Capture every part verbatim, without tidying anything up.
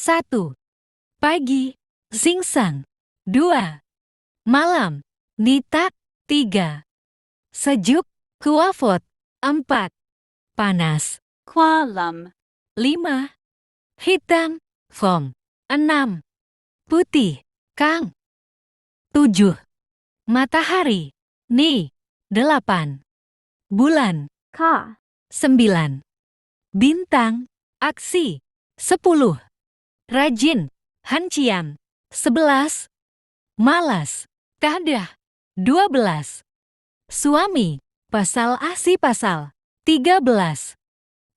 Satu. Pagi, singsang. Dua. Malam, nitak. Tiga. Sejuk, kuafot. Empat. Panas, kualam. Lima. Hitam, fom. Enam. Putih, kang. Tujuh. Matahari, ni. Delapan. Bulan, ka. Sembilan. Bintang, aksi. Sepuluh. Rajin, hanciam. Sebelas. Malas, tadah. Dua belas. Suami, pasal, asi pasal. Tiga belas.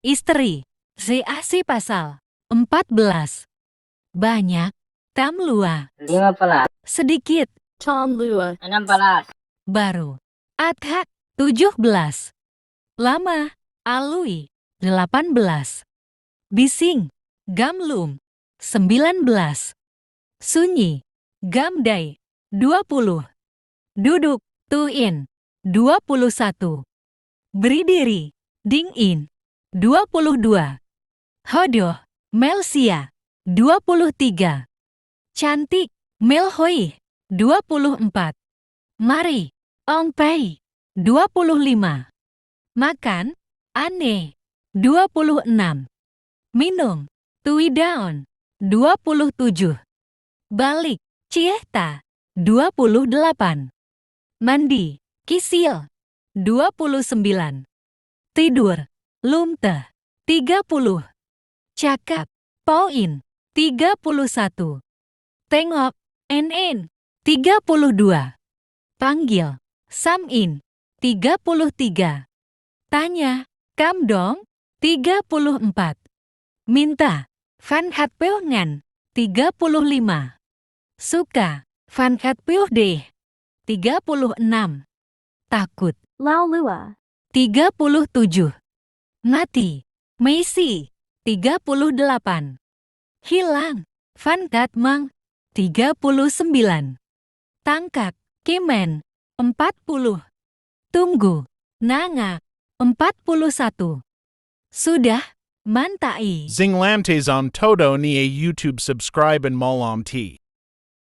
Isteri, si, asi pasal. Empat belas. Banyak, tamlua. Lima belas. Sedikit, tamlua. Enam belas. Baru, athak. Tujuh belas. Lama, alui. Delapan belas. Bising, gamlum. Sembilan belas. Sunyi, gamdai. Dua puluh. Duduk, tuin. Dua puluh satu. Berdiri, dingin. Dua puluh dua. Hodoh, melsia. Dua puluh tiga. Cantik, melhoi. Dua puluh empat. Mari, ong pai. Dua puluh lima. Makan, ane. Dua puluh enam. Minum, tui daun. Dua puluh tujuh. Balik, ciehta. Dua puluh delapan. Mandi, kisil. Dua puluh sembilan. Tidur, lumteh. Tiga puluh. Cakap, poin. Tiga puluh satu. Tengok, en-en. Tiga puluh dua. Panggil, sam-in. Tiga puluh tiga. Tanya, kam dong. Tiga puluh empat. Minta, fan khat peuh ngan. Tiga puluh lima. Suka, fan khat peuh deh. Tiga puluh enam. Takut, laulua. Tiga puluh tujuh. Mati, meisi. Tiga puluh delapan. Hilang, fan khat mang. Tiga puluh sembilan. Tangkak, kimen. Empat puluh. Tunggu, nangak. Empat puluh satu. Sudah, manta'i. Zinglam Tazam Todo ni a YouTube subscribe and malam ti.